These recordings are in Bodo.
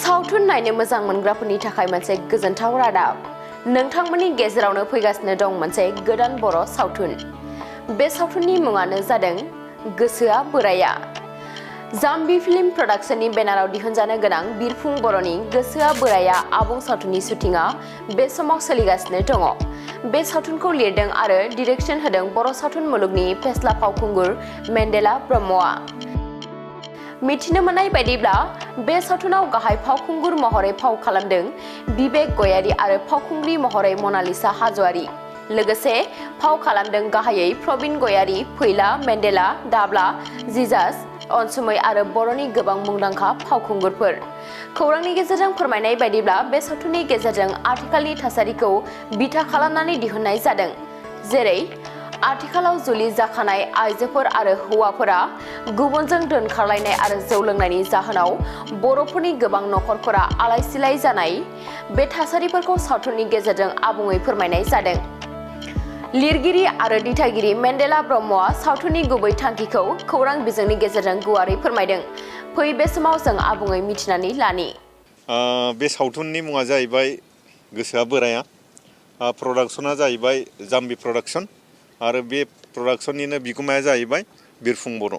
सावथुन नायनो मोजां मोनग्राफोरनि थाखाय मोनसे गोजोनथाव रादाब। नोंथांमोननि गेजेरावनो फैगासिनो दं मोनसे गोदान बर' सावथुन। बे सावथुननि मुङानो जादों गोसोआ बोराया। जाम्बी फिल्म प्रडाक्शननि बेनाराव दिहुनजानो गोनां बिरफुं बर'नि गोसोआ बोराया आबुं सावथुननि शुटिंआ बे समाव सोलिगासिनो दङ। बे सावथुनखौ लिरदों आरो डिरेक्शन होदों बर' सावथुन मुलुगनि फेस्ला फावखुंगुर मेन्डेला ब्रह्मआ। मिथिनो मोननाय बायदिब्ला बे सावथुनाव गाहाय फावखुंगुर महरै फाव खालामदों बिबेक गयारी आरो फावखुंग्रि महरै मनालिसा हाज'वारी। लोगोसे फाव खालामदों गाहायै प्रबिन गयारी, फैला, मेन्डेला, दाब्ला, जिजास, अनसुमै आरो बर'नि गोबां मुंदांखा फावखुंगुरफोर। खौरांनि गेजेरजों फोरमायनाय बायदिब्ला बे सावथुननि गेजेरजों आथिखालनि थासारिखौ बिथा खालामनानै दिहुननाय जादों। जेरै आथिखालाव जुलि जाखानाय आइजोफोर आरो हौवाफोरा गुबुनजों दोनखारलायनाय आरो जौ लोंनायनि जाहोनाव बर'फोरनि गोबां नखरफोरा आलाय-सिलाय जानाय, बे थासारिफोरखौ सावथुननि गेजेरजों आबुङै फोरमायनाय जादों। लिरगिरि आरो दिथागिरि मेन्डेला ब्रह्मआ सावथुननि गुबै थांखिखौ खौरां बिजोंनि गेजेरजों गुवारै फोरमायदों। फै बे समाव जों आबुङै मिथिनानै लानि। बे सावथुननि मुङा जाहैबाय गोसोआ बोराया। प्रडाक्शना जाहैबाय जाम्बी प्रडाक्शन आरो बे प्रडाक्शननिनो बिगुमाया जाहैबाय बिरफुं बर'।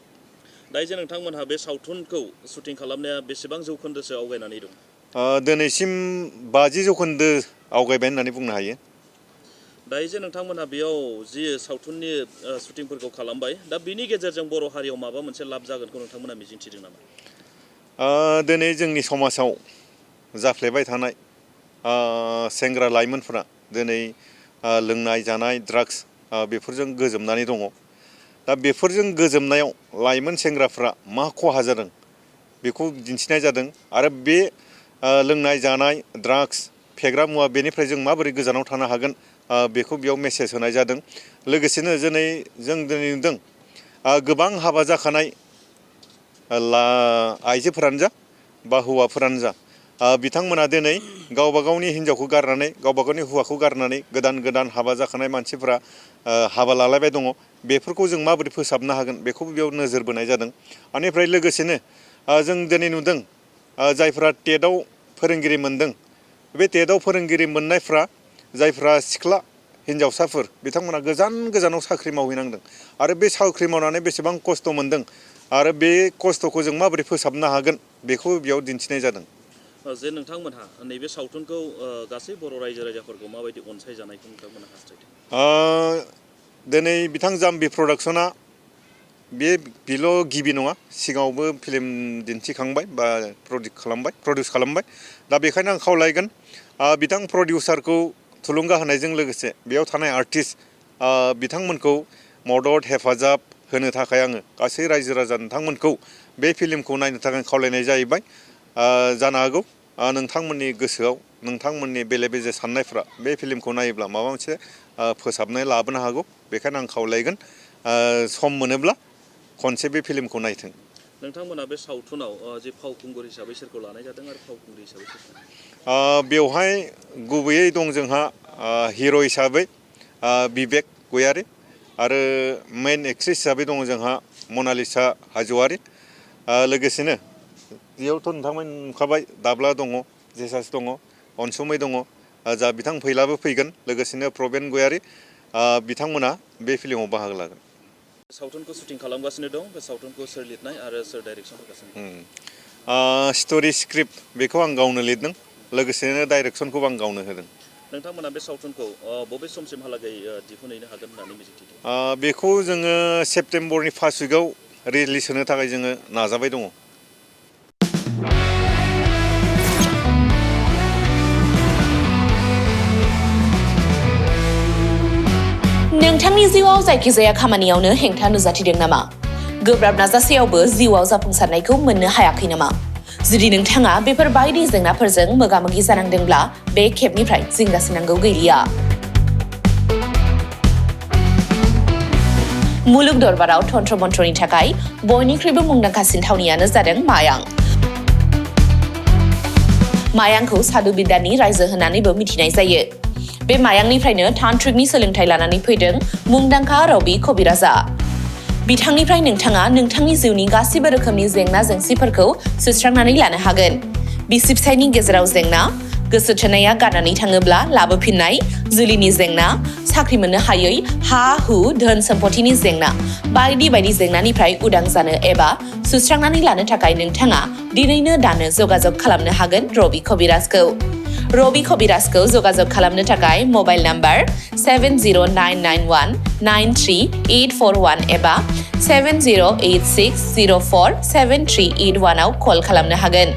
दायो जे नोंथांमोनहा बे सावथुनखौ शुटिं खालामनाया बेसेबां जौखोन्दोसो आवगायनानै दं? दिनैसिम 50 जौखोन्दो आवगायबाय होननानै बुंनो हायो। दायो जे नोंथांमोनहा बेयाव जि सावथुननि शुटिंफोरखौ खालामबाय, दा बिनि गेजेरजों बर' हारियाव माबा मोनसे लाब जागोनखौ नोंथांमोनहा मिजिंथिदों नामा? दिनै जोंनि समाजाव जाफ्लेबाय थानाय सेंग्रा लाइमोनफोरा दिनै लोंनाय जानाय ड्राग्स बेफोरजों गोजोमनानै दङ। दा बेफोरजों गोजोमनायाव लाइमोन सेंग्राफ्रा मा खहा जादों बेखौ दिन्थिनाय जादों आरो बे लोंनाय जानाय ड्राग्स फेग्रा मुवा बेनिफ्राय जों माबोरै गोजानाव थानो हागोन बेखौ बेयाव मेसेज होनाय जादों। लोगोसेनो जों दिनै नुदों गोबां हाबा जाखानाय आइजोफोरानो जा बा हौवाफोरानो जा बिथांमोना दिनै गावबा गावनि हिन्जावखौ गारनानै गावबा गावनि हौवाखौ गारनानै गोदान हाबा जाखानाय मानसिफोरा हाबा लालायबाय दङ। बेफोरखौ जों माबोरै फोसाबनो हागोन बेखौबो बेयाव नोजोर बोनाय जादों। बेनिफ्राय लोगोसेनो जों दिनै नुदों जायफ्रा टेटआव फोरोंगिरि मोनदों, बे टेटआव फोरोंगिरि मोननायफ्रा जायफ्रा सिख्ला हिन्जावसाफोर बिथांमोना गोजानाव साख्रि मावहैनांदों आरो बे साख्रि मावनानै बेसेबां खस्थ' मोनदों आरो बे खस्थ'खौ जों माबोरै फोसाबनो हागोन बेखौ बेयाव दिन्थिनाय जादों। जे नोंथांमोनहा नैबे सावथुनखौ गासै बर' रायजो राजाफोरखौ माबायदि अनसायजानायखौ नोंथांमोनहा हास्थायदों? दिनै बिथां जाम्बी प्रडाक्शना बेल' गिबि नङा, सिगाङावबो फिल्म दिन्थिखांबाय बा प्रडिउस खालामबाय। दा बेखायनो आं खावलायगोन बिथां प्रडिउसारखौ थुलुंगा होनायजों लोगोसे बेयाव थानाय आर्टिस्ट बिथांमोनखौ मदद हेफाजाब होनो थाखाय आङो गासै रायजो राजा नोंथांमोनखौ बे फिल्मखौ नायनो थाखाय खावलायनाय जाहैबाय। जानो हागौ नोंथांमोननि गोसोआव नोंथांमोननि बेले बेजे साननायफ्रा बे फिल्मखौ नायोब्ला माबा मोनसे फोसाबनाय लाबोनो हागौ। बेखायनो आं खावलायगोन सम मोनोब्ला खनसे बे फिल्मखौ नायथों। नोंथांमोना बे सावथुनाव जे फावखुंगुर हिसाबै सोरखौ लानाय जादों आरो फावखुंग्रि हिसाबै सोरखौ? बेवहाय गुबैयै दं जोंहा हिर' हिसाबै बिबेक गयारी आरो मेइन एक्ट्रेस हिसाबै दङ जोंहा मनालिसा हाज'वारी। लोगोसेनो बेयावथ' नोंथांमोन नुखाबाय, दाब्ला दङ, जिसास दङ, अनसुमै दङ, जा बिथां फैलाबो फैगोन। लोगोसेनो प्रबिन गयारी बिथांमोना बे फिल्माव बाहागो लागोन। सावथुनखौ शुटिं खालामगासिनो दं। बे सावथुनखौ सोर लिरनाय आरो सोर डाइरेक्सन होगासिनो दं? स्ट'रि स्क्रिप्ट बेखौ आं गावनो लिरदों, लोगोसेनो डाइरेक्सनखौबो आं गावनो होदों। नोंथांमोना बे सावथुनखौ बबे समसिमहालागै दिहुनहैनो हागोन होननानै मिजिंथिदों? बेखौ जोङो सेप्तेम्बरनि फार्स्ट उइकआव रिलिज होनो थाखाय जोङो नाजाबाय दङ। नोंथांनि जिउआव जायखिजाया खामानियावनो हेंथा नुजाथिदों नामा? गोब्राब नाजासेयावबो जिउआव जाफुंसारनायखौ मोननो हायाखै नामा? जुदि नोंथाङा बेफोर बायदि जेंनाफोरजों मोगा-मोगि जानांदोंब्ला बे खेबनिफ्राय जिंगासिनांगौ गैलिया। मुलुग दरबाराव तन्त्र मन्त्रनि थाखाय बयनिख्रुइबो मुंदांखासिन थावनियानो जादों मायां। मायांखौ सादु बिद्यानि रायजो होननानैबो मिथिनाय जायो। बे मायांनिफ्रायनो तान्त्रिकनि सोलोंथाइ लानानै फैदों मुंदांखा रबि कबिराजा। बिथांनिफ्राय नोंथाङा नोंथांनि जिउनि गासिबो रोखोमनि जेंना जेंसिफोरखौ सुस्रांनानै लानो हागोन। बिसि फिसायनि गेजेराव जेंना, गोसो थोनाया गारनानै थाङोब्ला लाबोफिननाय, जुलिनि जेंना, साख्रि मोननो हायै, हा-हु, धोन सम्पथिनि जेंना, बायदि बायदि जेंनानिफ्राय उदां जानो एबा सुस्रांनानै लानो थाखाय नोंथाङा दिनैनो दानो जगाजग खालामनो हागोन रबि कबिराजखौ। रबि कबिराजखौ जगाजग खालामनो थाखाय मबाइल नाम्बार 7099193841 एबा 7086047381 आव कल खालामनो हागोन।